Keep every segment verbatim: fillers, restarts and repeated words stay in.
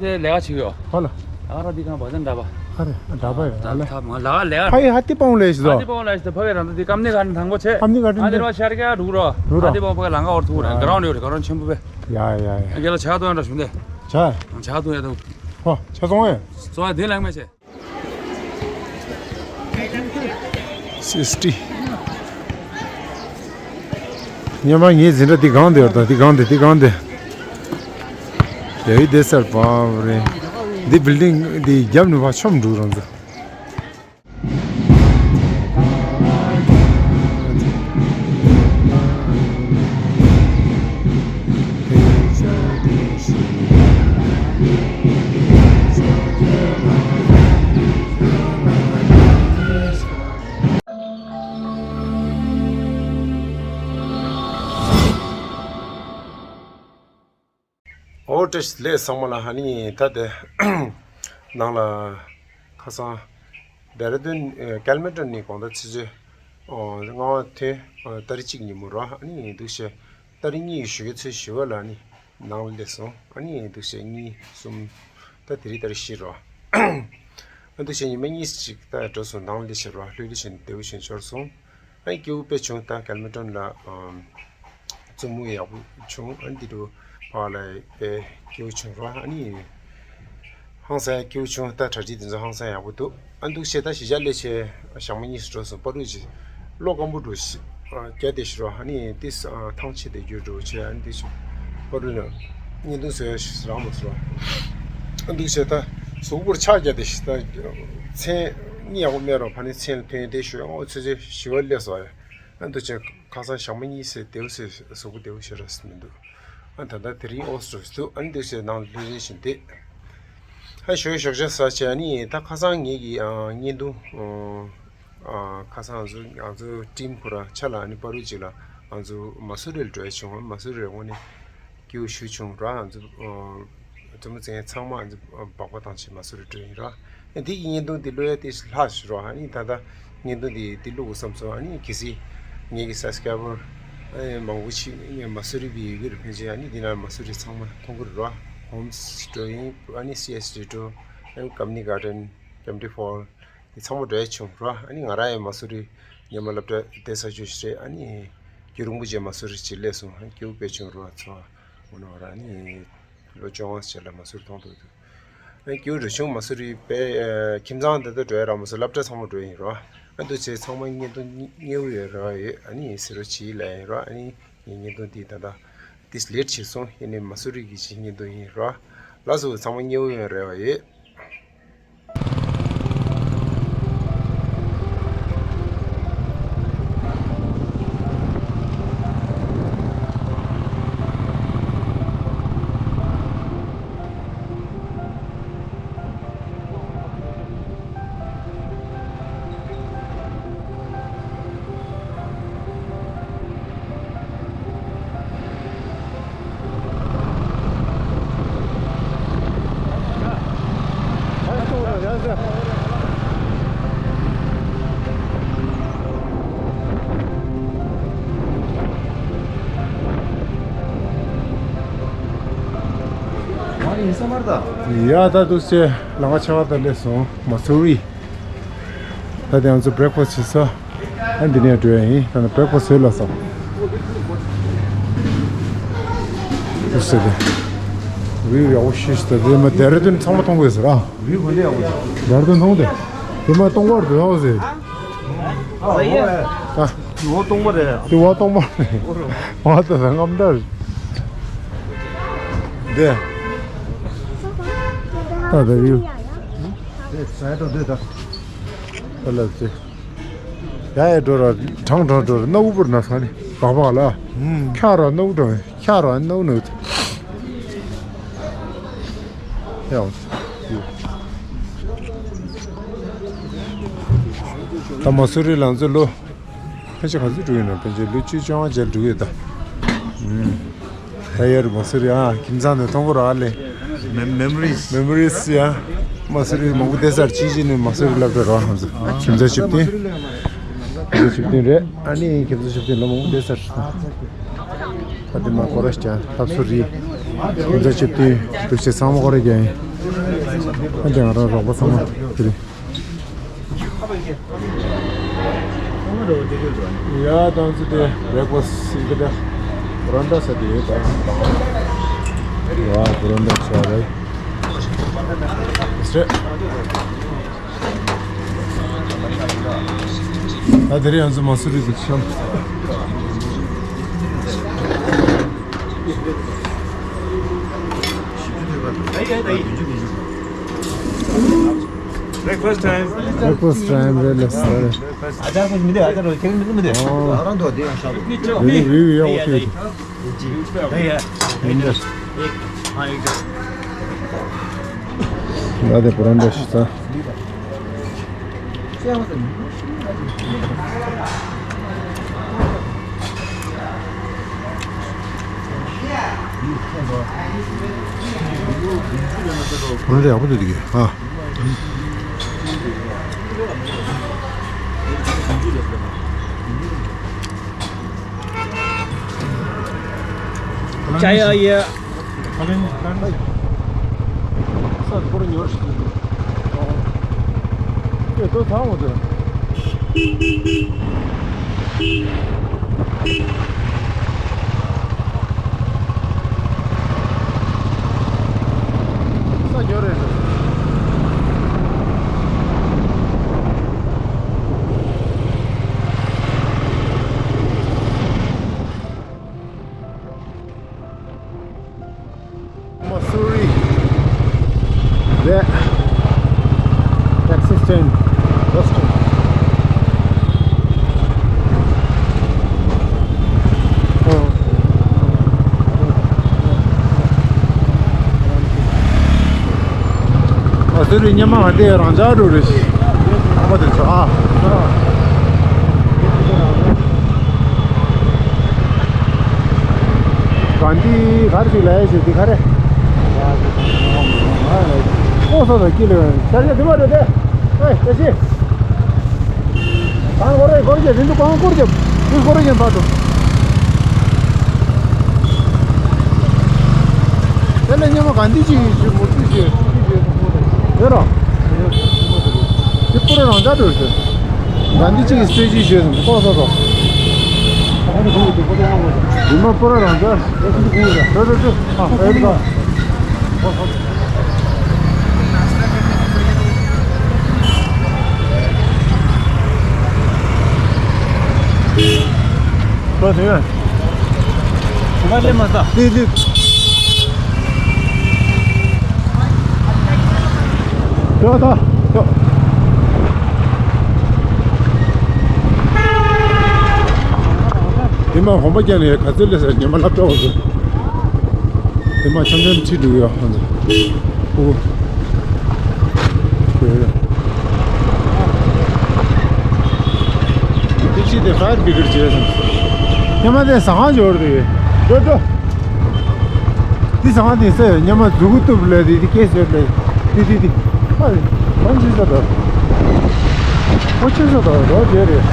དེ་ལས་ཀ་བྱེད་ཡོད། ཧ་ལ། ཨ་ར་འདི་གང་བ་ཙམ་འདྲ་པ། ཧ་རེ་འདྲ་པ་ཡོད་ཧ་ལ། ད་མ་ལ་ལས་ཀ་ཕ་ཡི་ཧ་ཏི་པང་ལས་ཤི་ཨ་ཏི་ཟོ། པང་ལས་ཤི་ཕ་བའི་རང་ད་དེ་ཀམ་ནི་ག་ནི་ཐང་པོ་ཆེ། ཀམ་ནི་ག་ཨ་ནི་རོ་ཤར་ག་རུ་རོ། རུ་རོ། ཨ་ཏི་པང་ཕ་ག་ལང་ག་འོར་ཐུག་རེ་ག་རང་ཡོད་རེ་ག་རང་ཆེན་པོ་བས། ཡ་ཡ་ཡ། ཨ་ག་ལ་ཆ་ཏོ་ཡང་འདྲ་ཞུ་འདེ། ཆ། ཆ་ཏོ་ཡ་ཏོ། ཧོ་ཆ་ཚོང་ཡ། ཚོང་ཡ་དེ་ལང་མེ་ཆེ། སི་ཨེས་ཊི། སྙེ་མ་ངའི་འཛིན་གྲྭ་འདི་གང་དེ་ཡོད་ད་འདི་གང་དེ་འདི་གང་དེ། དེ་བི་དེ་སར་བབ་རེད། འདི་བིལ་ཌིང་འདི་རྒྱབ་ནས་ཕར་མཆོང་འགྲོ་རང་ཚོ། ཨོ་བཀྲ་ཤིས་བདེ་ལེགས་ཚང་མ་ལ། ཨ་ནི་ད་དེ་ནང་ལ་ཁ་སང་ཌེ་ར་ལྡུན་ཨེ་ཀལ་མན་ཊོན་ནས་དགོང་དག་ཆུ་ཚོད་ཨོ་ལྔ་པ་ཐོན་ཨ་ཏ་རིག་གཅིག་ཉིན་མོ་རོ། ཨ་ནི་འདུག་བྱས་ཏ་རིག་གཉིས་ཀྱི་ཞོགས་ཀས་ཚོད་བཞི་པ་ལ་ནི་ནང་ལ་སླེབས་སོང་། ཨ་ནི་འདུག་བྱས་གཉིས་གསུམ་ད་དེ་རིང་ཏ་རིག་བཞི་རོ། ཨ་འདུག་བྱས་ཉི་མ་གཉིས་ཤིག་ད་འགྲོ་སོང་ནང་ལ་སླེབས་བྱས་རོ། ལྷོད་ལྷོད་བྱས་ནས་བདེ་པོ་བྱས་འབྱོར་སོང་། ཨ་ནི་སྐྱིད་པོ་དཔེ་བྱུང་། ད་ཀལ་མན་ཊོན་ལ་ཨམ་བཙུན་མོ་ཡག་པོ་བྱུང་། ཨ་ནི་འདི་འདྲ་ཕ་ལ་དཔེ་སྐྱིད་པོ་བྱུང་རོ། ཨ་ནི་ཧང་སང་སྐྱིད་པོ་བྱུང་། ད་གྲ་སྒྲིག་དེ་ཚོ་ཧང་སང་ཡག་པོ་འདུག་ཨ་འདུག་བྱས་ད་གཞིས་ཆགས་སླེབས་བྱས་ཞག་མ་གཉིས་སུ་འགྲོ་སོང་། པ་རུ་ཅི་གློག་སྐམ་པོ་འགྲོ་ཞིག་རྒྱ་དེ་ཞིག་རོ། ཨ་ནི་ཏིས་ཐང་ཆད་དེ་རྒྱུ་འགྲོ་བྱས། ཨ་ནི་ཏིས་པ་རུ་ལ་བརྙན་ཐུང་བཟོ་ཡ་ཞིག་རག་མ་སོང་། ཨ་འདུག་བྱས་ད་གཟུགས་པོར་ཕྱག་རྒྱ་དེ་ཞིག་ད་མཚན་གཉིད་ཡག་པོ་མེད་རོ། ཕ་ནི་མཚན་ལ་ཐོན་དེ་ཞོགས་ཨོ་ཚོད་ཚོད་ཞི་བ་སླེབས་སོང་ཡ། ཨ་འདུག་བྱས་ཁ་སང་ཞག་མ་གཉིས་ཟེར་བདེ་པོ་ཟེར་གཟུགས་པོ་བདེ་པོ་ཞེ་དྲག་ཟེར་མི་འདུག་ཨ་ད་ལྟ་དེ་རིང་ཨོ་སི་ཀྲོ་སི་འདུག་ཨ་འདུག་ཟེར་ནང་ལྷོད་རིན་བཞིན་བསྡད། ཨ་ཞོགས་ཞོགས་ཇ་ཟ་བྱས། ཨ་ནི་ད་ཁ་སང་ངེད་ཀྱི་ཨ་བརྙན་ཐུང་ཨ་ཁ་སང་ང་ཚོ་ང་ཚོ་ཊིམ་ཁོ་ར་ཆ་ལ་ཨ་ནི་པ་རུ་ཅིག་ལ་ང་ཚོ་མ་སུ་རི་ལ་འགྲོ་ཡ་བྱུང་། མ་སུ་རི་དངོས་གནས་སྐྱིད་པོ་ཞེ་པོ་བྱུང་ར། ང་ཚོ་ཨ་ཐུ་མོ་ཚང་མ་ང་ཚོ་སྦག་སྦག་བཏང་བྱས་མ་སུ་རི་འགྲོ་ཡིན་ར། འདི་ཡི་བརྙན་ཐུང་འདི་ལོ་ཡ་དེ་ལྷག་ཞུ་རོགས། ཨ་ནི་ད་ལྟ་བརྙན་ཐུང་འདི་འདི་བླུག་དགོས་བསམ་སོང་། ཨ་ནི་གལ་སྲིད་ངེད་ཀྱི་སབ་སི་ཀ་རའི་བར་ཨ་ནི་མང་པོ་ཞིག་ངས་མ་སུ་རི་བི་ཡི་གུ་རུ་ཕན་ཆད། ཨ་ནི་འདི་ན་མ་སུ་རི་ཚང་མ་མཐོང་གི་རེད་རོ། ཧོམ་སི་འགྲོ་ཡིན། ཨ་ནི་སི་ཨེས་ཊི་འགྲོ། ཨ་ནི་ཀམ་ནི་གྷར་ཌན། ཀེམ་ཌི་ཕོལ་འདི་ཚང་མ་འགྲོ་ཡ་བྱུང་རོ། ཨ་ནི་ང་རང་ཡང་མ་སུ་རི་ཉི་མ་སློབ་གྲྭ་བསྡད་ས་ཆོས་ཤིག་རེད། ཨ་ནི་རྒྱུན་རིང་པོ་རྗེས་མ་སུ་རི་ཅིག་སླེབས་སོང་། ཨ་ནི་སྐྱིད་པོ་དཔེ་བྱུང་རོ། ཚོ་འོ་ན་ར་ནི་ལོ་བཅོ་ལྔ་རྗེས་ལ་མ་སུ་རི་མཐོང་ཐུབ་འདུག་ཨ་ནི་སྐྱིད་པོ་རུ་བྱུང་། མ་སུ་རི་པའི་ཨ་ཁྱིམ་ཚང་འདི་ལྟར་འགྲོ་ཡ་རག་མ་སོང་། སློབ་གྲྭ་ཚང་མ་འགྲོ་ཡིན་རོ། ཨ་འདུག་བྱས་ཚང་མ་བརྙན་ཐུང་མཉེས་པོ་ཡོད་ར་ཡོད། ཨ་ནི་ཟེར་རོ་ཅིག་ལ་ཡིན་རོ། ཨ་ནི་ངའི་བརྙན་ཐུང་འདི་ད་ལྟ་ཏིས་ལེ་ཊི་བྱས་སོང་། ཡིན་ནའི་མ་སུ་རི་གི་ཅིག་བརྙན་ཐུང་ཡིན་རོ། ལགས་སོ། ཚང་མ་མཉེས་པོ་ཡོད་ར་ཡོད། ཡ་ད་འདུག་སེ་ལམ་ཁ་ཕྱེད་ཀ་ད་སླེབས་སོང་། མ་སུ་རི། ད་དེ་ང་ཚོ་བྷི་རེག་ཕ་སི་ཊི་བྱེད་ས། ཨ་འདི་ནས་འགྲོ་ཡ་ཡིན། ད་ནི་བྷི་རེག་ཕ་སི་ཊི་ཟོས་ལ་སོང་། འདུག་སེ་དེ། བིའུ་ཡག་པོ་ཞེ་ཞིག་ད་དེ་མ་ཌེ་ར་ལྡུན་ཚང་མ་མཐོང་དགོས་ཟེར་ཨ། བིའུ་ག་འདྲ་ཡག་པོ་ཞིག་ཌེ་ར་ལྡུན་མཐོང་དེ། དེ་མ་སྟོང་པར་འགྲོ་ཡག་ཟེར། ཨ། འོ་སྟོང་པ་རེད། དེ་བ་སྟོང་པ་རེད། བ་ད་ད་རྔམ་འདྲ་རེད། དེ། ད་ད་བིའུ། དེ་ཟ་ཡ་ད་དེ་ད། ཨ་ལ་ཙི། ཡ་ཡ་འགྲོ་ར་གྲང་གྲང་འགྲོ་ར་སྣ་བུ་པུར་ན་ས་ནི་བག་བག་ལ། ཁྱག་ར་སྣ་བུ་འགྲོ་ཁྱག་ར་སྣ་བུ་ནུ། ཡ། ད་མ་སུ་རི་ལ་ང་ཚོ་ལོ། ཕལ་ཆེར་ག་ཚོད་འགྲོ་ཡིན་ན་ཕལ་ཆེར་ལོ་བཅུ་བཅོ་ལྔ་རྗེས་འགྲོ་གི་ཡོད་ད། ཨུམ། ད་ཡར་མ་སུ་རི་ཨ་ཁྱིམ་ཚང་ནས་མཐོང་གི་ར་ཨ་ལེ། མེ་མེ་མོ་རིས། མེ་མོ་རིས་ཡ། མ་སུ་རི་མང་པོ་བསྡད་སར་ཅི་ཅི་ནས་མ་སུ་རི་སློབ་གྲྭ་ར་ཧང་ཟེར། ཁྱིམ་ཚང་བཞི་བདུན། ཁྱིམ་ཚང་བཞི་བདུན་རེད། ཨ་ནི་ཁྱིམ་ཚང་བཞི་བདུན་ལོ་མང་པོ་བསྡད་སར། ད་དེ་མ་ཁོ་ར་ཞིག་ཀྱང་ལྷ་མཚོ་རི། ཁྱིམ་ཚང་བཞི་བདུན་འདུག་སེ་ཚང་མ་ཁོ་ར་ཀྱང་ཡིན། ཨ་ཅག་ང་རང་རོགས་པ་ཚང་མ་དེ་རེད། ཡ་ཏང་ཙི་དེ་བྷེ་རེག་ཕ་སི་ཡི་གེ་དེ་བྷ་རོན་ཌ་ས་དེ་ཡོད་ད། ཡ་བྷ་རོན་ཌ་ཆ་རེད། སེ། ད་དེ་རིང་ང་ཚོ་མ་སུ་རི་དུ་འཁྱམས། Breakfast time. Breakfast time རེད་ལགས་སོ། ཨ་ཅག་ཁོ་མི་འདུག་ཨ་ཅག་རོ་ཁྱེད་མི་འདུག་མི་འདུག་ཨོ། ང་རང་དོ་དེ་ཡང་ཤ་དོ། རེད་རེད་ཡ་འོ་ཁེ། ཡ་ཡ། ཡིན་ད། ཡ་ཡ། ང་དེ་བྷ་རོན་ཌ་ཞིག་ས། བྷ་རོན་ཌ་ཡག་པོ་འདུག་དེ་གི་ཨ། ཅ་ཡ་ཡ། ས་སྐོར་ཉོར་ཞིག་འདུག་ཨེ་ཏོ་ཚང་མོ་དེ། ས་ཉོ་རེད། Mussoorie. The taxi stand. Bus stand. ཨ་ཟེར་རེད། སྙེ་མ་ང་དེ་རང་འཇགས་འགྲོ་རེད། ཨ་མ་དེ་ཚོ་ཨ། གང་འདི་གར་ཞིག་ལ་ཡ་ཞིག་འདི་ག་རེ། ཨོ་སོ་སོ་ཀི་ལོ་ཤར་ཤར་འདི་མ་རེད་དེ། ཨེ་ཏེ་ཤི། གང་སྐོར་རེ་སྐོར་གྱི་རིན་དུ་གང་སྐོར་གྱི་དུས་སྐོར་གྱི་བར་དུ། དེ་ལས་སྙེ་མ་གང་འདི་ཅིག་ཞིག་མུ་ཏིག་ཞིག་ཡོད་ར། དེ་པུ་ར་རང་འཇགས་འགྲོ་ཟེར། གང་འདི་ཅིག་གི་སྤྲོད་ཅིག་ཞིག་ཡོད་ཟེར་ཏོག་ཏོག་ཏོག་རི་མ་པུ་ར་རང་འཇགས། འགྲོ་འགྲོ་འགྲོ། ཨ་ཨེ་ར་ད། ལོ་དུས། དུ་མ་ལེ་མ་ས། ལི་ལི། ཡོ་ད། ཡོ། དེ་མ་གོམ་པ་རྒྱག་ནས་ག་ཚོད་ལས་ཟེར་ཉི་མ་སློབ་གྲྭ་བ་ཚོ། དེ་མ་འཆམ་འཆམ་ཁྲིད་འགྲོ་གི་ཡོད་ཧ་ཟེར། ཨོ། དེ་ཕྱི་དེ་ཕ་ཡར་བི་གིར་བྱས་སོང་། ཉི་མ་དེ་ཟ་ཁང་འབྱོར་དེ། འགྲོ་འགྲོ། དེ་ཟ་ཁང་དེ་ཟེར་ཉི་མ་མཛུ་གུ་གཏུབ་ལས་དེ་དེ་སྐད་ཟེར་ལས། དེ་དེ་དེ། ཨ་རེ། ཁོང་ཅི་ཟེར་དོ། ཁོ་ཅི་ཟེར་དོ་རོ་དེ་རེད།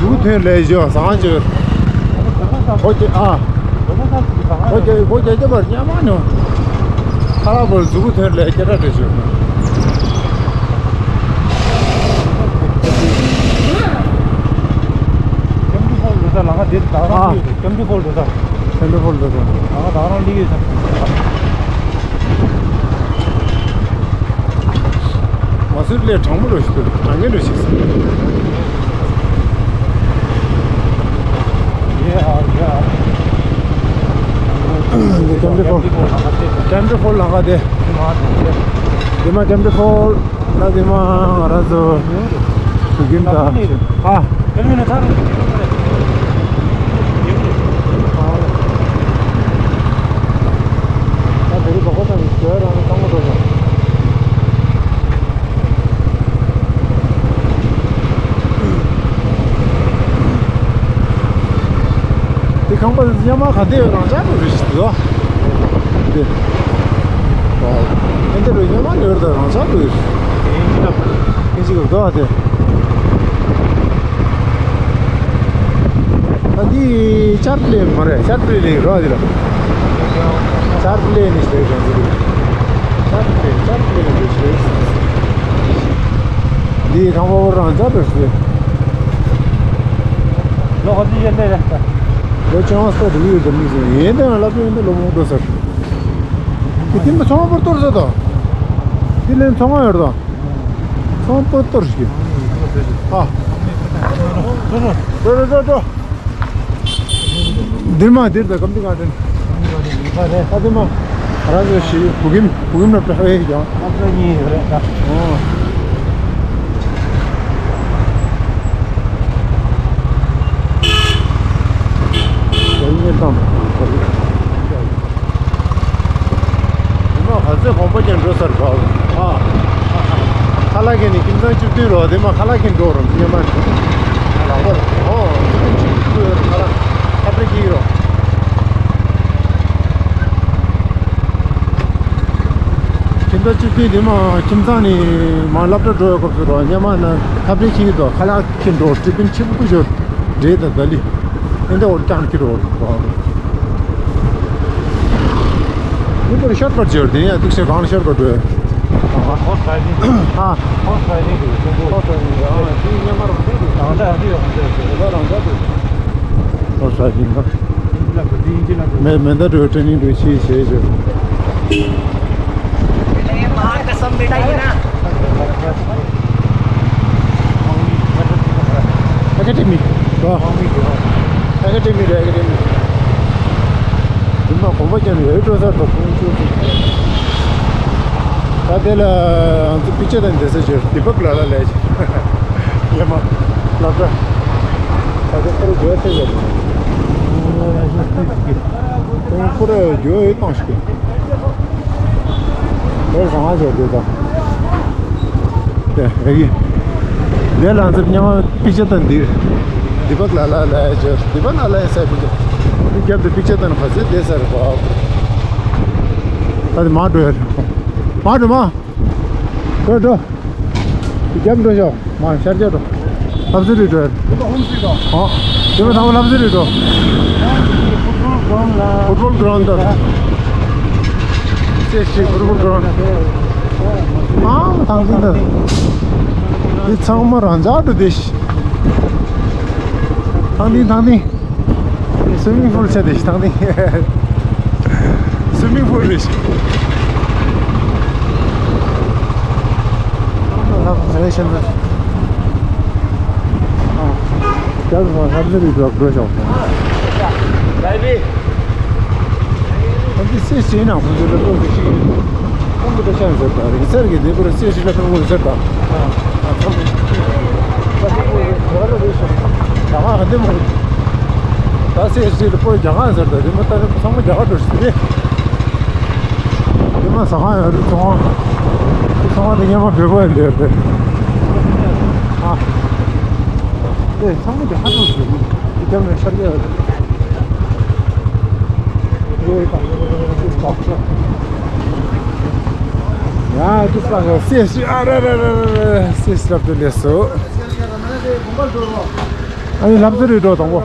ལུག་ཐོན་ལས་བཞི་བ་བཟང་བཅོས། ཨོ་ཀེ་ཨ། ཨོ་ཀེ་ཨོ་ཀེ་ཀེ་པར་ཉམས་མ་ནོ། ཁ་ལག་པར་མཛུ་གུ་ཐོན་ལས་སྐད་གྲགས་འདྲ་བྱུང་། ཀེམ་ཊི་ཧོལ་འགྲོ་ས་ལམ་ཁ་དེ་ད་རང་ཨ། ཡོད་རེད། ཀེམ་ཊི་ཧོལ་འགྲོ་ས། ཀེམ་ཊི་ཧོལ་འགྲོ་ས། ལམ་ཁ་ད་རང་ལི་ཡོད་ས། མ་སུར་ལས་གྲང་མོ་རུ་ཞིག་འདུག་གྲང་ངེ་རུ་ཞིག་ཟིན། ཡེ་ཨ་ཡེ་ཨ། འདི་ཀེམ་ཊི་ཧོལ། ཀེམ་ཊི་ཧོལ་ལམ་ཁ་དེ། འདི་མ་ཀེམ་ཊི་ཧོལ་ལ་འདི་མ་ང་རང་ཚོ་དུ་གིན་ད་ཨ། ད་དེ་རིང་བ་ཁོ་ཚང་གི་ཞོལ་རང་ལ་གཙང་མ་འགྲོ་དང་། དེ་ཁང་པ་ཡ་མ་ག་དེ་རང་འཇགས་འགྲོ་རེད་ཞིག་འདུག་ཨ། དེ། ཨེ་འདི་རུ་ཡ་མ་ནི་ར་རང་འཇགས་འགྲོ་ཡོད། ཨེ་འཇིག་གི་འདུག་ཨ་དེ། ད་འདི་ཅར་པི་ལེན་མ་རེད། ཅར་པི་ལེན་རོ་འདི་ལ། ཅར་པི་ལེན་ནི་ཞེས་ཀྱང་འདི་རེད། འདི་རང་དབང་རང་འཇགས་འགྲོ་ཞིག་ལོ་ག་ཚོད་ཡོད་ལེ་རེད། ལོ་བཅོ་ལྔ་སོ་དྲུག་ཡོད་དམ་མི་ཟེར་ཡིན་དེ་ལབ་ཡོད་འདི་ལོ་མང་འགྲོ་ཟེར། དེ་དེ་མ་ཚོང་པར་གཏོར་ཟེར་དང་། དེ་ལན་ཚོང་ཡོད་དང་། ཚོང་པར་གཏོར་ཞིག་ཨ། འགྲོ་འགྲོ་འགྲོ་འགྲོ། འདིར་མ་འདིར་ད་ཀམ་ཏི་ག་དྲན། ཨ་དེ་མ། ར་ཟོ་ཞི་བུ་གིམ་བུ་གིམ་ན་པྲ་ཧེ་ཀྱང་། ཨ་ཙི་གཉིས་རེད་ད། ཨོ། དེ་ནས་དང་། དེ་མ་ག་ཚོད་གོམ་པ་ཀྱང་འགྲོ་སར་གོ་ཨ། ཁ་ལག་གི་ནི་ཁྱིམ་ཚང་བཅུ་བདུན་རོ་དེ་མ་ཁ་ལག་གི་འགྲོ་རོ་ཉེ་མ་ནི། ལག་པར་ཨོ་བཅུ་བདུན་བཅུ་བདུན་ཁ་ལག་ཁ་པྲེ་ཁྱི་རོ། ཁྱིམ་ཚང་བཅུ་བདུན་དེ་མ་ཁྱིམ་ཚང་ནི་མ་སློབ་གྲྭ་འགྲོ་ཡོད་སྐབས་སུ་རོ་ཉེ་མ་ནི་ཁ་པྲེ་ཁྱི་རོ་ཁ་ལག་ཁྱི་འགྲོ་ཏི་ཕིན་ཆེན་པོ་ཞོ་འདྲེ་དང་ད་ལི་ཨེ་འདྲ་འོར་ཀྱང་ཁྱི་རོ། མི་པར་ཤར་པར་འབྱོར་དེ་ཡང་ཐུགས་ཤེས་གང་ལ་ཤར་པར་འགྲོ། ཧོར་ས་ཡིན། ཧ། ཧོར་ས་ཡིན་གྱི་ཆུང་གོ། ཧོར་ས་ཡིན་གྱི་ཨ་དེའི་ཉེ་མར་འདི་གི་རང་ད་འདི་ཡོད་འདི་རེད་རང་ད་འདི། ཧོར་ས་ཡིན་ན། མེ་མེ་མདའ་འགྲོ་ཀྲེ་ནིང་འགྲོ་ཆེ་ཆེ་ཆེ། माँ कसम बेटा ये ना। ཨེ་ཀ་ཌེ་མི། ཨེ་ཀ་ཌེ་མི་རེད་ཨེ་ཀ་ཌེ་མི། དེ་མ་གོམ་པ་ཀྱང་ཡོད་འགྲོ་ས་དང་ཁོང་ཚོ་ཚོ། ད་དེ་ལ་ང་ཚོ་པི་ཅེ་དང་འདི་ས་ཆེར་དི་པག་ལ་ལ་ལས་ཆེ། ཉི་མ་ལ་ད་ད་དེ་ཁོ་རེ་འགྱོད་ཚེ་ཡོད། ཁོང་ཁོ་རེ་འགྱོད་ཡོད་སྟངས་ཤིག་ལོ་བཟང་ང་ཞོག་དེ་དང་། དེ་རེ་གི། དེ་ལ་ཚིབ་ཉི་མ་པི་ཅེ་དང་འདི། དི་པག་ལ་ལ་ལ་ཡ་ཆེ་དི་པག་ལ་ལ་ཡ་ས་པི་ཅེ། དེ་རྒྱབ་དུ་པི་ཅེ་དང་ཕ་ཚེ་དེ་ས་རེ་གོ། ད་དེ་མ་འགྲོ་ཡ་རེ། མ་འགྲོ་མ། འགྲོ་འགྲོ། རྒྱབ་འགྲོ་ཤོག་མ་ཤར་རྒྱག་འགྲོ། ལྷ་ས་རི་འགྲོ། ཨོ། དེ་མ་ཐང་ལྷ་ས་རི་འགྲོ། ཕུ་ཊ་བོལ་གྷ་རའུན་ཌ་ད། སེ་སི་ཕུ་ཊ་བོལ་གྷ་རའུན་ཌ། ཨ་མ་ཐང་ཐིང་ད། འདི་ཚང་མ་རང་འཇགས་འགྲོ་དེ་ཤི། ཐང་ཐིང་ཐང་ཐིང་། སུ་མིང་ཕུལ་བྱས་ཏེ་བཏང་ནི། སུ་མིང་ཕུལ་རེད། ལྷ་ས་རེད་ཤེས་ན། ཨ། རྒྱ་ལ་ལྷ་ས་རི་འགྲོ་འགྲོ་ཤོག་ཨ་འདི་སེ་བྱས་ན་ཁོང་ཚོ་ལ་ལྟོས་ཤིག་ཁོང་གི་ཤང་ཟེར་ད་རིང་སེར་གྱི་སྡེ་པར་སེ་ཤི་ལ་ཁང་ངོ་ཟེར་ད། ད་ཚང་མ་རྒྱ་གར་རེད་ཤག་ད་ང་ཧ་འདི་མ་རེད། ད་སེ་ཤི་ལ་པོ་རྒྱ་གར་ཟེར་ད་རེད་མ་ད་རེད་ཚང་མ་རྒྱ་གར་འགྲོ་ཤི་རེད། དེ་མ་ཟ་ཁང་ཡོད་རེད་ཚོང་ཁང་། ཚོང་ཁང་དེ་སྔོན་མ་བོད་པ་ཡིན་དེ་རེད། ཨ། དེ་ཚང་མ་རྒྱ་གར་འགྲོ་ཤི་རེད། དེ་རྒྱབ་ནས་ཤར་རྒྱག་ཡོད་རེད། ཡ་དུ་ས་གོ་སེ་སི་ཨ་ར་ར་ར་ར་སེ་སི་ལབ་དུ་ལེ་སོ། ཨ་ནི་ལབ་ཟེར་རེད་འགྲོ་དང་པོ།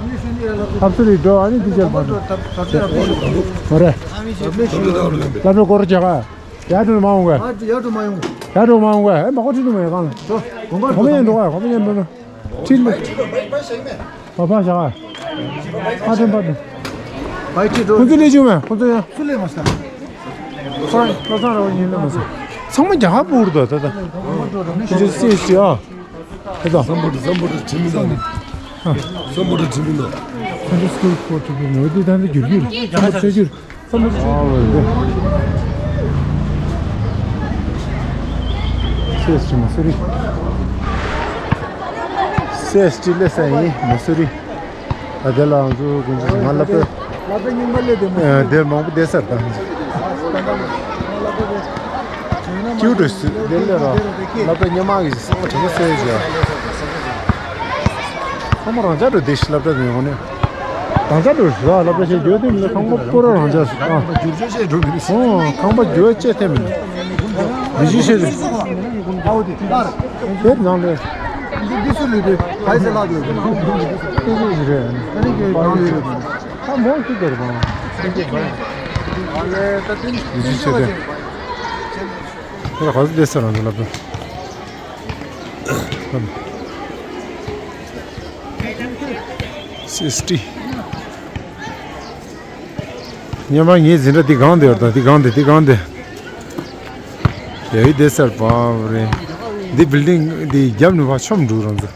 ལབ་ཟེར་རེད་འགྲོ་ཨ་ནི་དུ་ཅར་པ་ནི། མ་རེད། ལབ་རེད་སྐོར་རྒྱག་ག་ཡ་དུ་མ་འོང་ག་ཡ་དུ་མ་འོང་ག་ཨེ་མ་གོ་ཁྲི་དུ་མ་ཡ་གང་ལ། གོ་མ་ཡ་འགྲོ་ག་གོ་མ་ཡ་འགྲོ་ན། ཁྲི་ལ། བ་ཕ་ཞག་ཨ་ཐེམ་པ་དེ། བའི་ཁྲི་འགྲོ། ཁོ་ཚོ་ལས་བྱུང་མེད་ཁོ་ཚོ་ཡ། སུ་ལས་མ་ས། ཁོ་ཁོ་ཚང་ར་བ་ཡིན་ལས་མ་ས། ཚང་མ་རྒྱ་གར་པོ་རུ་དོ་ད་ད། ཁོ་ཚོ་སེ་སི་ཨ། ད་ད། སམ་བྷོ་ཊ་སམ་བྷོ་ཊ་ཁྲིམས་མི་འདུག་སམ་བྷོ་ཊ་ཁྲིམས་མི་འདུག་ཁོ་ཚོ་སྐུལ་སྤོར་ཊི་པི་ནོ་དེ་ད་ད་རྒྱུར་རྒྱུར་སམ་བྷོ་ཊ་ཆ་རྒྱུར། སེ་སི་མ་སུ་རི། སེ་སི་ལེ་ས་ཡིན་མ་སུ་རི། ཨ་དེ་ལ་ང་ཚོ་དགོན་ཆུ་ང་ལ་པེ། ལ་པེ་རྙིང་པ་ལས་དེ་མ་ཨ་དེ་མང་པོ་བསྡད་ས་རེད་ད། ཀྱིའུ་འགྲོ་སྲིད་དེ་ལས་ར། ལ་པེ་སྙེ་མ་གི་ས་མ་དྲན་པ་སེ་ཡོད་ཀྱི། ཚང་མ་རང་ཅག་འགྲོ་བསྡད་ཤི་སློབ་གྲྭ་དེ་ཡོང་ནས། རང་ཅག་འགྲོ་ཤི་ར་སློབ་གྲྭ་ཞིག་འགྱོ་དེ་མི་ལ་ཁང་པ་པོ་ར་རང་ཅག་ཨ། ཨོ་ཁང་པ་འགྱོ་བཅད་ཐེ་མི་ལ། འདི་ཞིག་ཤེས་རེད། དེ་ནང་ལས། འདི་འདི་སུ་ལུས་དེ་ཕའི་ཟེར་ལག་དེ། ཨེ་ཟེར་རེད། ཨ་ནི་གི་ནང་ལུས་རེད། ད་མོ་ཤི་དེར་བང་། འདི་ཞིག་ཤེས་རེད། ཁོ་ལ་ག་ཚོད་བསྡད་ས་རང་ཚོ་ལབ་རོགས། སི་ཨེས་ཊི། སྔོན་མ་ངའི་འཛིན་གྲྭ་འདི་སྒང་དེ་ཡོད་ད། འདི་སྒང་དེ། འདི་སྒང་དེ། ཡ་ཡི་བསྡད་ས་རེད་པ་རེད། འདི་བིལ་ཌིང་འདི་རྒྱབ་ནས་ཕར་མཆོངས་འགྲོ་རང་ཚོ།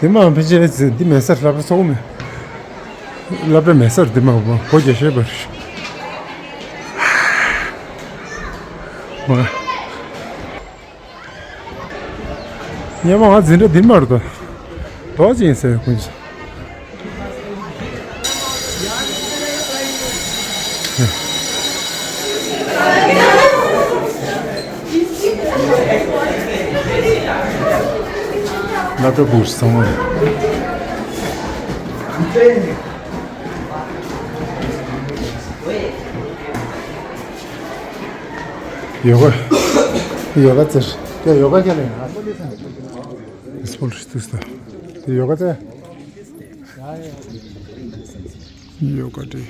དེ་མ་ཕལ་ཆེར་འདི་མེད་ས་རེད། སློབ་གྲྭ་ཚོགས་མེད། སློབ་གྲྭ་མེད་ས་རེད། དེ་མ་སྒོ་རྒྱག་ཤེས་པ་རེད། སྔོན་མ་ང་འཛིན་གྲྭ་འདི་མ་རེད་དོ། རྡོ་ཅིག་ཡིན་ཟེར་ཀུན་ས། སློབ་གྲྭ་བུ་སོང་བ། ཡོ་ག་ཡོ་ག་ཙེར། དེ་ཡོ་ག་ཁྱེར་ལེ་ན། སྤོལ་ཤི་ཏུས་ད། དེ་ཡོ་ག་ཙེ། ཡོ་ག་ཏེ།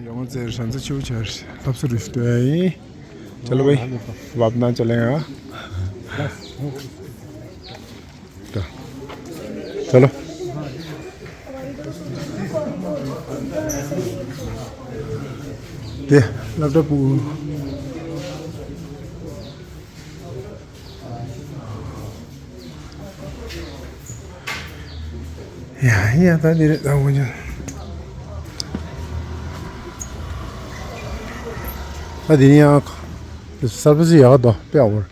ཡོང་ཙེ་རང་ཚོ་ཆུ་ཆར་ལྷབ་སུ་རུ་ཤི་ཏོ་ཡིན། ཅ་ལོ་བའི་བབ་ན་ཅ་ལེ་ཡ། ད། ཅ་ལོ། དེ་སློབ་གྲྭ་པུ། ཡ་ཡ་ད་འདི་རེད་ད་འོ་ཉོ། ད་འདི་ནི་ཡང་གསར་པ་ཞིག་ཡག་འདུག་དཔེ་ཡག་པོ་རེད།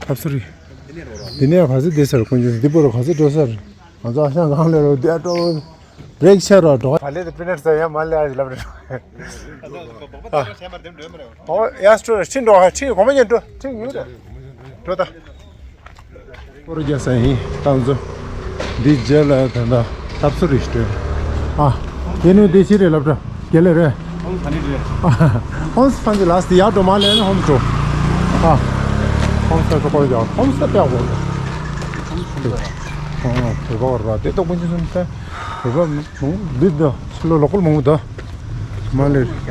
ཨ་སོ་རི། འདི་ནས་ག་ཚོད་བསྡད་ས་རེད་དཀོན་མཆོག་འདི་པོ་རུ་ག་ཚོད་འགྲོ་ས་རེད། ང་ཚོ་ཨ་ཞང་གང་ལས་རུ་བསྡད་འགྲོ། བྷི་རེག་ཆགས་རོགས་འགྲོ། བ་ལས་དེ་པི་ནཊ་ཟ་ཡ་མ་ལས་ཨ་ལབ་རེད། ཨོ་ཡ་སྤྲོ་རེ་ཁྲིད་འགྲོ་ཧ་ཁྲིད་གོ་མ་ཉན་འགྲོ་ཁྲིད་ཡོད་རེད། འགྲོ་ད། སྤོ་རོ་རྒྱག་ས་ཡིན་ཏང་ཚོ། འདི་རྗེས་ལ་ད་ལྟ་ཐབ་སུ་རེ་སྤྲོད། ཨ། དེ་ནས་དེ་ཕྱི་རེད་སློབ་གྲྭ། དགེ་ལས་རེད། ཧོམ་ས་ནི་རེད། ཧོམ་ས་ཕན་ཚུན་ལ་སི་ཡར་འགྲོ་མ་ལས་ནི་ཧོམ་འགྲོ། ཨ། ཧོམ་ས་ཚོ་སྐོར་རྒྱག་ཧོམ་ས་སྤྲད་དགོས། ཨོ་བོད་པ་བར་བ་དེ་ཏོག་པོ་ཅི་སོང་ས། བོད་པ་མང་འདི་འདི་ཕྱི་ལོ་ལོ་ཀལ་མང་པོ་འདུག་མ་ལེ། རྒྱ་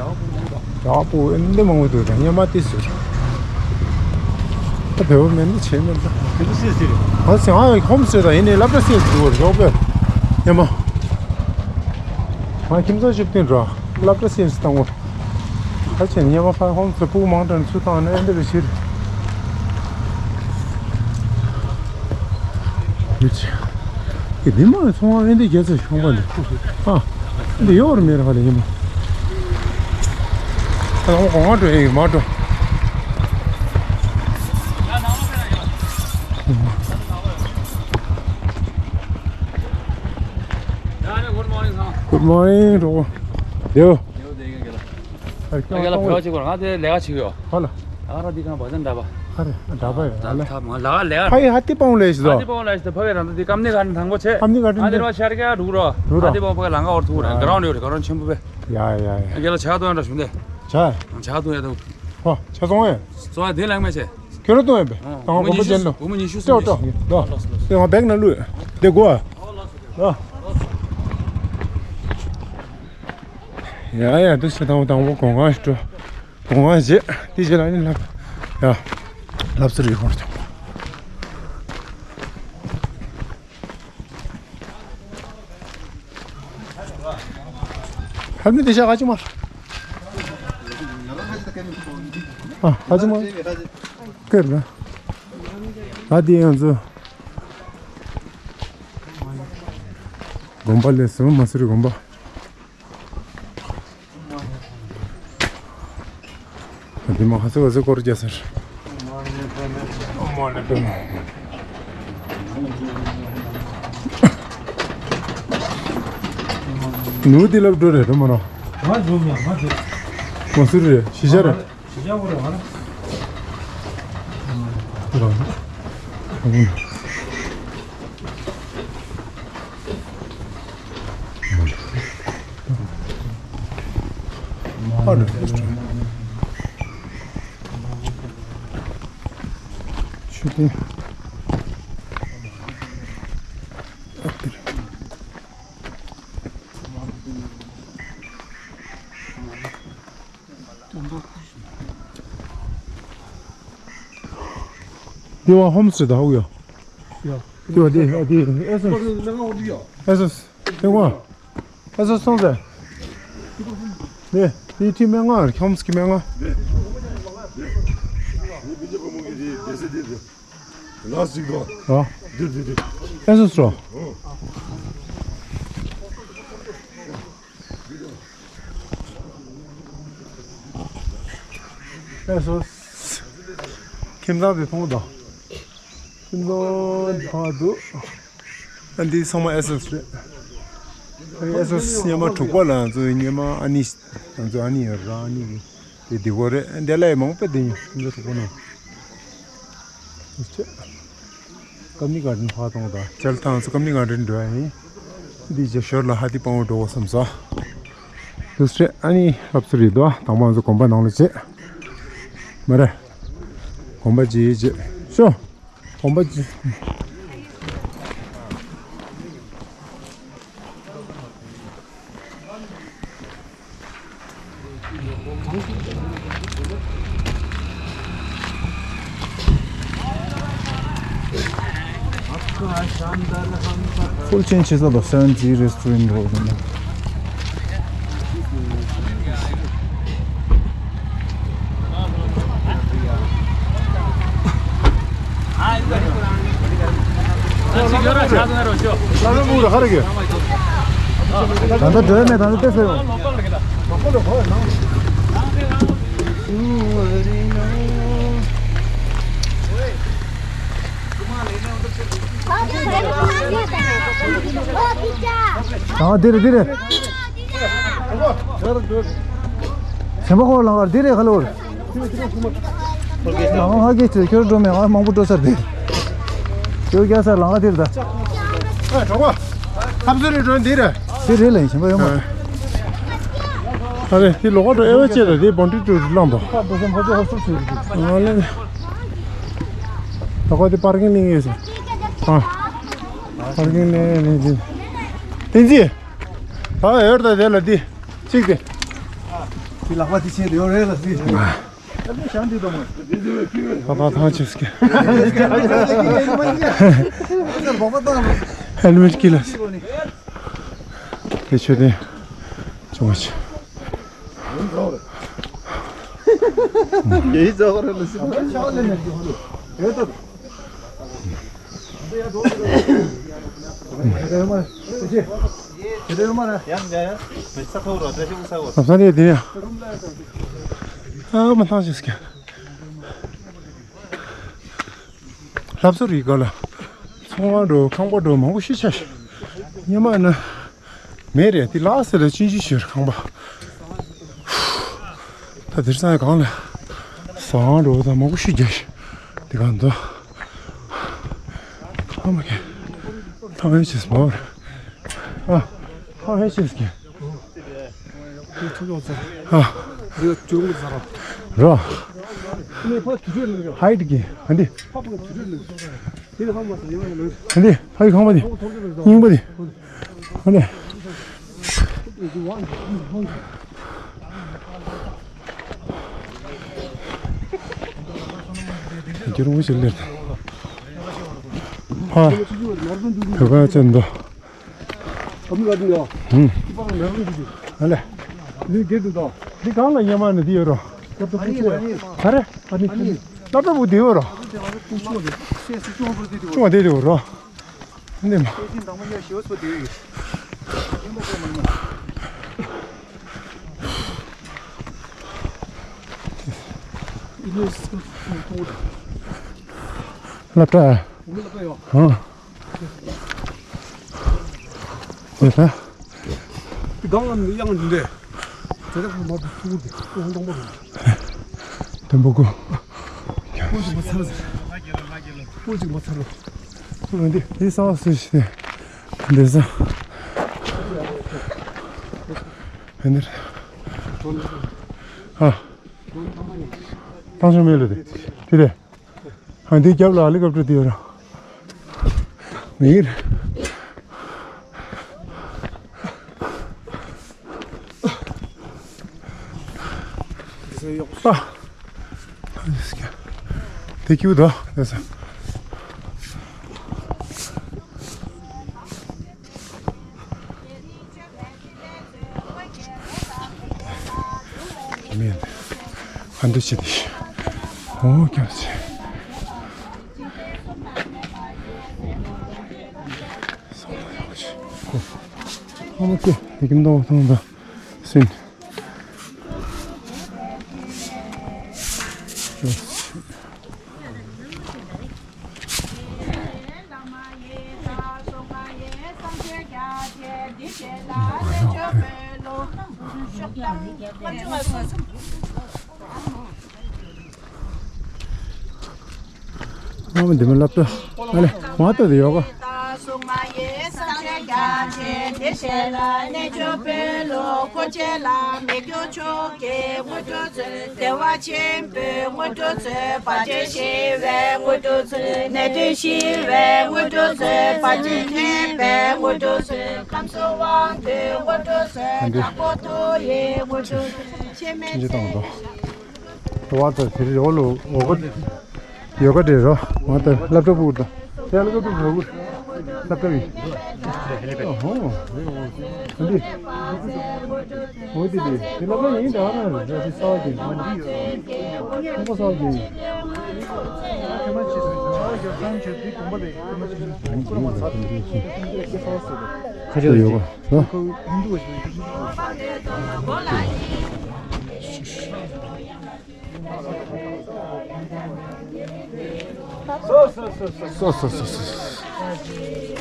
པོ་ཨེ་འདི་མང་པོ་འདུག་ད་སྔོན་མ་དེ་ཟེར། ད་བོད་པ་མེད་འདི་བྱེད་མེད་ད། དེ་ཚོ་སེ་སེ་རེད། ཨ་སེ་ཨ་ཧོམ་སེ་ད་ཡིན་ནའི་སློབ་གྲྭ་སེ་སེ་འདུག་རེད་ཞོགས་པས། སྔོན་མ། ང་ཁྱིམ་ཚང་བཅུ་བདུན་འགྲོ། སློབ་གྲྭ་སེ་སེ་བཏང་གོ། ད་ཆེན་ཉེ་མ་ཕ་ཧོམ་ཚེ་ཕུག་མང་དྲགས་ཚུལ་བཏང་ནས་འདི་རུ་ཕྱིར། ཡོད་ཅི། ཨེ་འདི་མ་ཚོང་བ་ཨེ་འདི་རྒྱལ་ཚོ་ཤོང་པ་འདི། ཨ། འདི་ཡོད་རེད་མེད་རེད་ཧ་ལས་ཉེ་མ། ད་ཧོ་གོང་བ་འགྲོ་ཡིན་མ་འགྲོ། Good morning གྲོགས་པོ། ཡོ། ཨ་ཀྱང་ལ་བེའུ་ཅིག་གོ་ང་དེ་ལས་ཀ་བྱེད་ཡོད། ཧ་ལ། ཨ་ར་འདི་གང་བ་ཙམ་འདྲ་པ། ཨ་རེ་འདྲ་པ་ཡོད་ཨ་ལ། ད་མ་ལ་ལས་ཀ་ཕ་ཡི་ཧ་ཏི་པང་ལས་ཤི་ཨ་ཏི་པང་ལས་ཤི་ཕ་བའི་རང་ད་འདི་ཀམ་ནི་ག་ནི་ཐང་གོ་ཆེ། ཀམ་ནི་ག་ནི་ཨ་འདི་ར་ཤར་ག་རུ་ར་རུ་ར་ཨ་ཏི་པང་ཕ་ག་ལང་ག་འོར་ཐུག་ར་ག་རང་ཡོད་ར་ག་རང་ཆེན་པོ་བེ། ཡ་ཡ་ཡ། རྒྱ་ལ་ཆ་ཏོ་ཡ་འདྲ་ཞུ་འདེ། ཆ། ཆ་ཏོ་ཡ་ཏོ། ཧོ། ཆ་ཚང་ཨེ། ཚོ་བ་དེ་ལགས་མ་བྱེད། ཁྱོད་ར་གཏོང་ཡོད་པས། ཨོ། དང་པོ་སྒོམ་པ་ཅན་ལོ། སྒོར་མོ་ཉི་ཤུ་སུམ་ཅུ། ཏོག་ཏོག་ཡིན་ལོ། དེ་ང་བེག་ན་ལུས། དེ་གོ་ཨ། ལོ། ཡ་ཡ་དུ་ཆ་དང་པོ་དང་པོ་གོང་ཁ་ཞིག་འགྲོ། གོང་ཁ་བྱེད། དེ་རྗེས་ལ་ནི་ལབ། ཡ། ལབ་ཚུལ་རེ་ཧོར་ཐོང་། ཧར་མི་དེ་ཤ་ག་ཅི་མར། ཨ་ག་ཅི་མར། ཀེར་ལ། ཨ་དེ་ཡང་ཚོ། དགོན་པ་ལས་སོང་མ་སུ་རི་དགོན་པ། དེ་མ་ཧ་སེ་བ་སེ་སྐོར་རྒྱག་ཟེར། ནུ་དེ་ལབ་འགྲོ་རེད་རོ་མ་རོ། ང་འཛོམས་ཡང་ང་འཛོམས། མ་སུ་རེད་ཤི་ཤ་རེད། ཤི་ཤ་བོ་རེད་ང་ར། ཨ་ལོ། ཆུ་ཏི། དེ་བ་ཧོམ་སི་ད་ཧུ་ཡ། ཡ། དེ་བ་དེ་ཨ་དེ་ཨེ་སོ། ཨེ་སོ། དེ་བ། ཨེ་སོ་སོང་ཟེར། དེ་དེ་ཐི་མེ་ང་ཧོམ་སི་ཀི་མེ་ང་། ལ་ཟིག་དོ། ཨ། འདིར་འདིར་འདིར། ཨེ་སོ་སོ། ཨེ་སོ། ཁྱིམ་ཚང་དེ་མཐོང་དང་། ཁྱིམ་ཚང་དེ་མཐོང་འདུག་ཨ་འདི་ཚང་མ་ཨེ་སོ་སི་རེད། ཨེ་སོ་སི་སྙེ་མ་དྲུག་པ་ལ་ང་ཚོ་སྙེ་མ་ཨ་ནི། ང་ཚོ་ཨ་ནི་ཡོད་ར་ཨ་ནི་གི། དེ་དེ་གོ་རེད། འདི་ལ་མང་པོ་དེ་ཡིན་འདི་ཚོ་གོ་ནོ། ཀམ་ནི་གར་ཌན་ཕར་གཏོང་དང་། ཅལ་ཐང་ཚོ་ཀམ་ནི་གར་ཌན་འགྲོ་ཡ་ཡིན། འདི་རྗེས་ཞོར་ལ་ཧ་ཏི་སྤང་བོ་འགྲོ་བ་བསམ་ས། དུ་སྲེ་ཨ་ནི་ལབ་ཚུལ་རེད་དོ། དང་པོ་ང་ཚོ་གོམ་པ་ནང་ལ་བྱེད། མ་རེད། གོམ་པ་བྱེད་བྱེད་ཤོ། གོམ་པ་བྱེད། Full change is the seven G restaurant road. ད་ལྟ་འགྲོ་ཡ་མེད། ད་ལྟ་ཏེ་ཟེར། ཨ་འདི་རེད་འདི་རེད། ཆེན་པོ་ཁོ་ལང་གར་འདི་རེད་ཁ་ལོར། ལང་ཧ་གེ་ཚོས་ཁྱོད་འགྲོ་མེད། ང་མང་པོ་འགྲོ་ཚར་དེ། ཁྱོད་རྒྱ་སར་ལང་ཧ་འདིར་ད། ཨ་གྲོགས་པོ། ཁམས་ཚན་རེ་འགྲོ་འདི་རེད། འདི་རེད་ལ་ཡིན་ཆེན་པོ་ཡོད་མ་རེད། ཨ་རེད། དེ་ལོག་འགྲོ་ཨེ་བ་ཅེ་ལ་དེ་བོན་ཏི་ཏུ་བླངས་དོ། ཨ་ལེ། ད་ཁོ་དེ་པར་ཀིང་ལིང་ཡོད་ཟེར། ཨ། པར་ཀིང་ལིང་ཡོད་ནི་དེ། བསྟན་འཛིན། ད་ཡོད་ད་དེ་ལ་དེ། གཅིག་དེ། དེ་ལག་པ་དེ་ཆེ་དེ་ཡོད་རེད་ལ་དེ། ད་ད་ཐང་ཆེ་སྐད། ཧེལ་མེཊ་ཀི་ལ། དེ་ཆོས་དེ། ཅུང་ཆེ། ཡེ་ཙོ་ར་ལ་སི། ཨ་མ་ཐང་ཞིག་སྐྱ། ལྷ་བཟོ་རིག་ག་ལ། ཚོང་བ་འགྲོ་ཁང་པ་འགྲོ་མང་པོ་ཤི་ཆ་ཤི། ཉི་མ་ན། མེད་རེད་དེ་ལ་སེ་ལ་ཅིན་ཅི་ཤི་ར་ཁང་པ། ད་དེར་སང་གང་ལ། ཟ་ཁང་འགྲོ་ད་མང་པོ་ཤི་རྒྱ་ཤི། དེ་གང་འདུག་ཨ་མ་ཁྱེད། ཐང་ཧེ་ཆེས་མོ། ཨ། ཐང་ཧེ་ཆེས་ཀྱི། ཨ། རོ། ཧའིཊ་གི་ཨ་འདི། ཨ་འདི་ཕ་ཡི་ཁང་པ་འདི། རྙིང་པ་འདི། ཨ་འདི། རྒྱུ་རུང་ཞིག་ལེར། ཧ། བོད་པ་ཅན་དུ། ཨ་ལེ། འདི་གང་ལ་ཉེ་མ་ནི་འདི་ཡོད་རོ། ག་རེ། ཨ་ནི། སློབ་གྲྭ་བུ་འདི་ཡོད་རོ། ཅུང་བ་འདི་ཡོད་རོ། འདི་མ། སློབ་གྲྭ། ཧང་། ཡོད་ས། སྒང་ལ་ཡང་འདི་འདྲས། དེ་དག་མ་དུ་ཚུགས་ཏེ་ཀོང་དང་པོ་རེད། དེ་འབོ་ཀོ། ཀོང་ཅིག་མ་ཚར་ཟེར། ཀོང་ཅིག་མ་ཚར་རོ། འདི་འདི་ས་བ་སུ་ཞིག་འདི་ས། འདི་ཨ། ཏང་ཤོ་མེ་ལོ་དེ་དེ་རེད། ཨ་འདི་རྒྱབ་ལ་ཧེ་ལི་ཀོབ་ཊར་དེ་ཡོད་ར། མི་ཡིར། ཨ། དེ་ཀྱུ་དོ་དེ་ས། མེད། ཨ་འདི་ཅི་དེ། ཨོ་ཀྱང་སི། ཨ་མ་ཀྱེ་དེ་ཀྱི་མདོག་མཐོང་དང་སིན། ཨ་མ་འདི་མ་སློབ་གྲྭ། ཨ་ལེ་མ་ལྟོས་དེ་ཡོད་ག། འདི། ཆེན་པོ་བཏང་དོ། དབང་དུ་དེ་རིང་འོ་ལོ་འོ་ག་ཡོ་ག་འདྲེ་རོ། ང་ད་སློབ་གྲྭ་ཕུག་ད། དེ་སློབ་གྲྭ་ཕུག་སློབ་གྲྭ་བི། ཨོ་ཧོ། འདི། འོ་དེ་དེ་དེ་སློབ་གྲྭ་ཡིན་ད་ན་རེ་ས་བ་གྱིན། ཁོང་པ་ས་བ་གྱིན། ཁ་ཆེ་ཡོ་ག། སོ་སོ་སོ་སོ།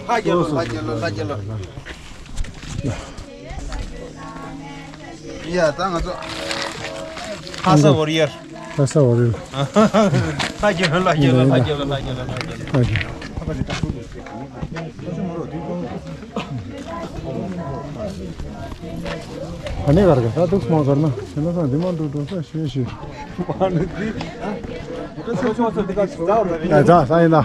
ལྷ་རྒྱལ་ལོ། ལྷ་རྒྱལ་ལོ། ལྷ་རྒྱལ་ལོ། ཡ་ད་ང་ཚོ་ལྷ་ས་ཝོ་རི་ཡར། ལྷ་ས་ཝོ་རི་ཡར། ལྷ་རྒྱལ་ལོ། ལྷ་རྒྱལ་ལོ། ལྷ་རྒྱལ་ལོ། ལྷ་རྒྱལ་ལོ། ལྷ་རྒྱལ་ལོ། ཨ་ནི་གར་ག་ད་འདུག་སྨོ་གར་ན་དེ་ན་ས་འདི་མ་འདུག་འགྲོ་ས་ཞེས་ཞེས། ཡ་ཛ་ས་ཡིན་ད།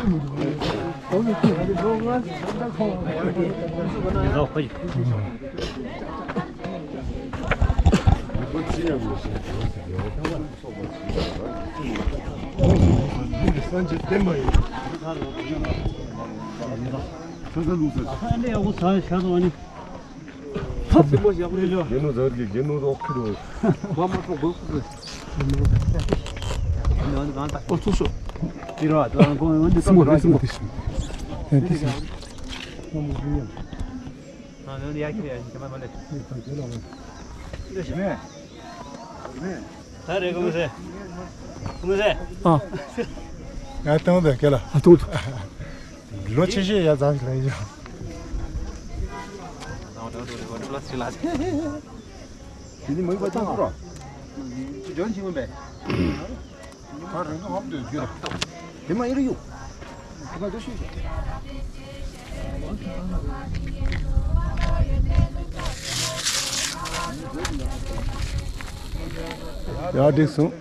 སངས་རྒྱས་བསྟན་པ་ཡིན། ཁ་ཁ་ལུགས་ཟེར། ཨ་ནི་ཡག་པོ་ཟ་ཤ་དང་ཨ་ནི། ཐབས་ཟིན་པོ་ཞིག་ཡག་པོ་རེད་ཤོ། རྒྱལ་ནོ་ཟེར་གི་རྒྱལ་ནོ་ཟེར་ཨོ་ཁི་རོ། མ་མ་ཐོག་བོད་ཁུ་ཟེར། ཨོ་ཐུག་ཤོ། དེ་ར་དེ་ར་ཁོང་ཡོང་འདི་སྲིན་པོ་རེད། སྲིན་པོ་དེ་ཤོ། ཨེ་དེ་ཤོ། ཨ་ནི་ཡ་ཁི་ཡ་ཁི་མ་མ་ལེ། ད་རེ་གོང་ས། གོང་ས། ཨ། ང་ཏང་དེ་ཀེ་ལ། ཨ་ཏང་དེ། ལོ་ཆེ་ཤོས་ཡ་ཙམ་ཞིག་ལ་ཡིན་ཅང་། དེ་ནི་མ་ཡིན་པ་ཅང་རོ། ཅི་ཇོན་ཆིང་བས། ད་རིང་ཐུང་ཧོབ་ཏུ་རྒྱུ་ར། དེ་མ་ཡིན་རུ་ཡུ། དེ་མ་འདུ་ཤི། ཡ་འགྲིག་སོང་།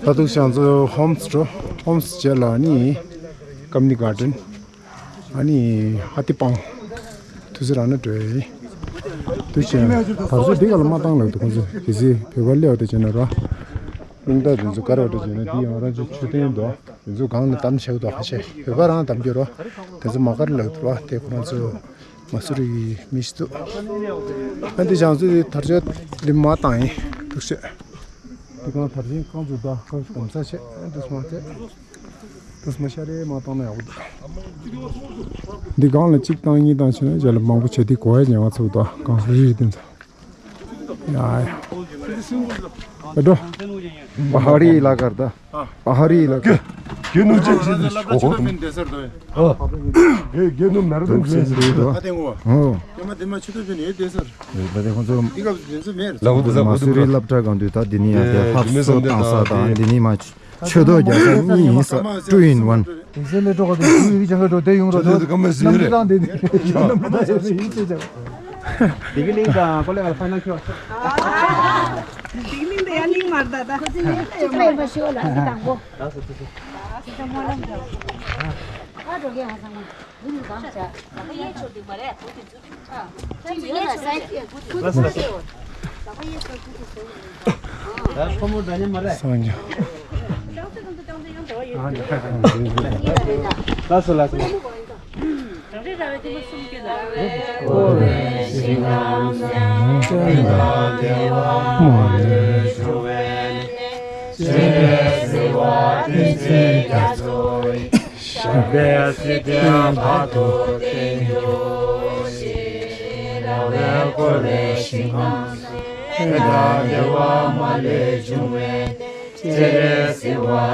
ད་དུང་ང་ཚོ་ཧོམ་སི་འགྲོ། ཧོམ་སི་རྗེས་ལ་ནི་ཀམ་ནི་གར་ཌེན། ཨ་ནི་ཧ་ཏི་པང་། ཐུ་སི་རང་ན་འགྲོ་ཡི། དུ་ཆེན་བར་ཆུ་འདི་ག་ལ་མ་བཏང་ལབ་འདུག་ཁོང་ཚོས། གལ་སྲིད་བོད་པ་སླེབས་པ་དེ་བྱས་ན་རོ། རླུང་རྟ་དེ་ཚོ་ག་རེ་བ་འདྲ་བྱས་ན་འདི་ཡང་རང་ཚོའི་མཆོད་རྟེན་འདུག་དེ་ཚོ་སྒང་ལ་བསྡམས་བཞག་འདུག་ཁ་ཤས་བོད་པ་རང་བསྡམས་ཀྱི་རོ། དེ་ཚོ་མ་ག་རེ་ལབ་འདུག་རོ། དེ་ཁོ་རང་ཚོ་མ་སུ་རི་གི་མི་ཞིག་འདུག་ཨ་འདི་ཞང་ཚོས་དར་ལྕོག་འདི་མ་བཏང་ཡིན་འདུག་ཤོད། འདི་གང་དར་ཆེན་རྐང་ཚོ་དང་རྐང་ཚོ་གོམ་ས་ཆེ་འདུག་སྨ་རེ། འདུག་སྨ་ཤ་རེ་མ་བཏང་ན་ཡག་པོ་འདུག་འདི་སྒང་ལ་གཅིག་བཏང་གཉིས་བཏང་བྱས་ན་རྗེས་ལ་མང་པོ་བྱས་དེ་གོ་ཡ་ཉེ་བ་ཚུགས་འདུག་གང་ཧྲི་ཧྲི་དེ་ཚོ། ཡ་ཡ། འགྲོ། पहाड़ी इलाका था। पहाड़ी इलाका। ये नु जे ये ये नु नरदन जे। हाँ। ཡོད་མ་དེ་མ་ཆུ་ཏོ་བྱས་ནས་ཡོད་དེ་སར། ད་དེ་ཁོང་ཚོ་འདི་ག་འདི་ཚོ་མེར། ལ་འུ་ད་མ་སུ་རི་སློབ་གྲྭ་སྒང་དུ་ད་འདི་ནི་ཡང་དེ་ཧབ་སོ་བཏང་ས་དང་འདི་ནི་མ་ཆུ་ཏོ་རྒྱག་ས་གཉིས་ཡིན་ས། Two in one། དེང་སང་ལས་གྲོགས་དེ་ཡུལ་ཡིག་ཅང་ག་འགྲོ་དེ་ཡོང་རོགས་དེ་ཀམ་མེ་སི་རེད། རྣམ་པ་དང་དེ་ཡིག་ཅེ་ཅང་། བདེ་སྐྱིད་གླིང་དང་ཀོ་ལེ་ག་ལ་ཕ་ན་ཁྱོད། བདེ་སྐྱིད་གླིང་དེ་ཡང་གླིང་མར་ད་ད། ཁོ་ཚོ་ཡིན་ཏེ་ཡོད་ལ་ཡིན་དང་པོ། ད་སོ་ད་སོ། ད་སོ་ད་སོ། ཨ་འགྲོ་གི་ཧ་སང་མ། ཡིན་གང་བྱ། ད་ཡེ་ཆོ་དེ་མ་རེད། ཁོ་དེ་ཚོ་དེ། ད་ཚོ་ཡོད་ལ་སའི་ཁོ་དེ་ཚོ་དེ། ད་ཁོ་ཡེ་ཆོ་དེ་ཚོ་དེ། ད་ཁོ་མོ་ད་ཉམས་མ་རེད། སང་ཉ། ལགས་སོ་ལགས་སོ། སྤྱན་རས་གཟིགས་དབང་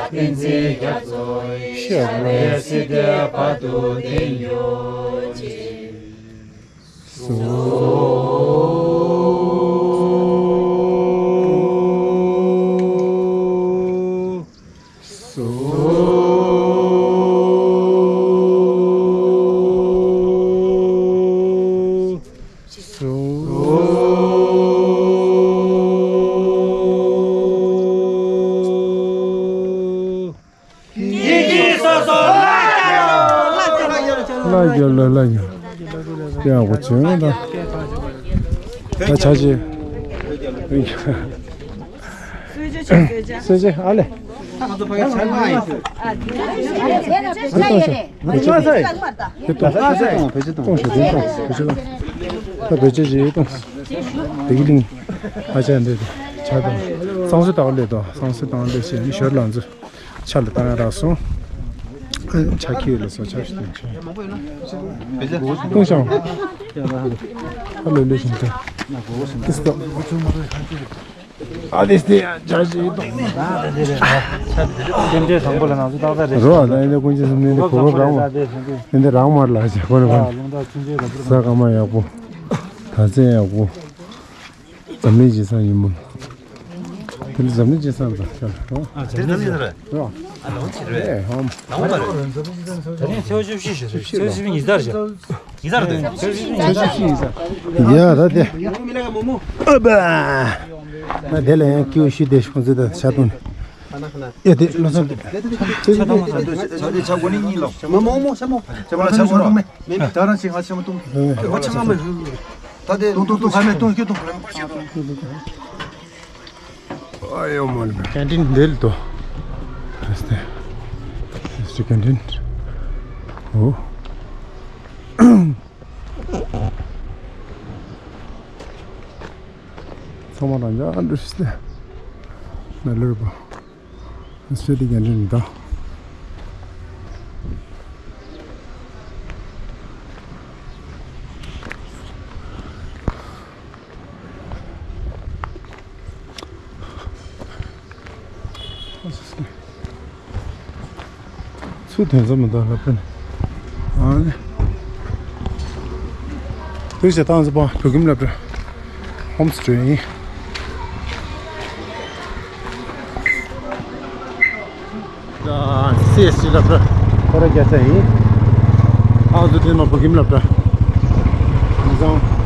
བསྟན་འཛིན་རྒྱ་མཚོ་ཡི། ཞབས་ལ་སྲིད་མཐའི་བར་དུ་བརྟན་གྱུར་ཅིག་ལ་རྒྱ་ལ་ལ་རྒྱ། ཡག་པོ་བྱུང་ད། ད་ཆ་ཆེ། གསོལ་ཇ་ཨ་ལེ། ང་ཚོ་ཕ་གི་ཆ་ལ་ཡིན། ང་ཚོ་ཕ་གི་ཆ་ལ་ཡིན། ང་ཚོ་ཕ་གི་ཆ་ལ་ཡིན། ད་བེད་སྤྱོད་གཏོང་། བེད་སྤྱོད་གཏོང་། བེད་སྤྱོད་གཏོང་། ད་བེད་སྤྱོད་བྱེད་གཏོང་། བདེ་སྐྱིད་གླིང་། ཨ་ཅག་འདི་ཆ་དང་། བསང་གསོལ་བཏང་སླེབས་དང་། བསང་གསོལ་བཏང་སླེབས་བྱས་ནས་ཞོར་ལ་ང་ཚོ་ཆ་ལ་བཏང་ཡ་རག་སོང་། ཨ་ཆ་ཁྱེར་ལ་སོང་། ཆ་ཞིག་སྟོན་ཆ། བེད་སྤྱོད་གཏོང་ཤང་། ཨ་ལོ་ལོ་བཞིན་དུ། ཏིས་ཏོ། ཨ་དེ་སྟེ་ཡང་བྱ་ཞིག་གཏོང་། སེམས་ཅན་བཟང་པོ་ལ་ང་ཚོ་ཏག་ཏག་རེད། རོ་ཨ་ད་ཡིན་ན་ཀུན་མཁྱེན་གསུམ་ནི་གོ་སྐབས་རག་མ། ཡིན་ཏེ་རག་མར་ལ་བྱ་ཁོ་ནི་ཁོ་ནི། ས་ཀ་མ་ཡག་པོ། དར་ཚན་ཡག་པོ། འཛམ་གླིང་སྤྱི་བསང་ཡིན་མོད། དེ་ནི་འཛམ་གླིང་སྤྱི་བསང་དང་ཤར་རོ། ཨ་ཅེ་ད་ནི་ར། རོ། ཨ་ལོ་ཅི་རེད། ཨེ་ཧོམ། ལོ་མ་རེད། ད་ནི་ཚེས་བཅུ་བཞི་ཞེས་སོ། ཚེས་བཅུ་བཞི་ཉི་ཤུ་རེད། ཉི་ཤུ་རེད། ཡ་ད་དེ། ཨ་བ། ང་དེ་ལ་ཡང་སྐྱེའུ་ཤི་དེ་ཤོང་ཚེ་ད་ཆ་དུང་། ཨེ་དེ་ལོ་སང་དེ། ཆ་དུང་ལ་ས་དེ་ཆ་དེ་ཆ་གོ་ནི་གཉིས་ལོ། མ་མོ་མོ་ཆ་མོ། ཆ་མོ་ལ་ཆ་མོ་ལ་མེ་མེ་ད་རང་ཆེ་ང་ཆ་མོ་དུང་། ཨོ་ཆ་མ་མེ། ད་དེ་དུང་དུང་དུང་ཧ་མེ་དུང་ཁྱོད་དུང་ཧ་མེ་དུང་ཁྱོད་དུང་། ཨ་ཡོ་མོ་ལ་ཀན་ཊིན་འདི་ལ་དོ། རེས་ཏེ། རེས་ཏེ་ཀན་ཊིན། ཨོ། ཚང་མ་རང་ཅག་འདྲ་ཞིག་སྟེ། ན་ལོས་པ། རེས་ཏེ་ཀན་ཊིན་ད། ཚུར་ཐོན་ས་མི་འདུག་ལབ་ཕན། ཨ་ནི། དུས་ཆེ་ཐང་ས་པ་བོད་ཁྱིམ་སློབ་གྲྭ། ཧོམ་སི་ཊེ་ཡིན། སི་ཨེས་ཊི་སློབ་གྲྭ། ཁོ་ར་རྒྱལ་ས་ཡིན། ཨ་ཙུ་ཐེན་མ་བོད་ཁྱིམ་སློབ་གྲྭ། མི་བཟང་།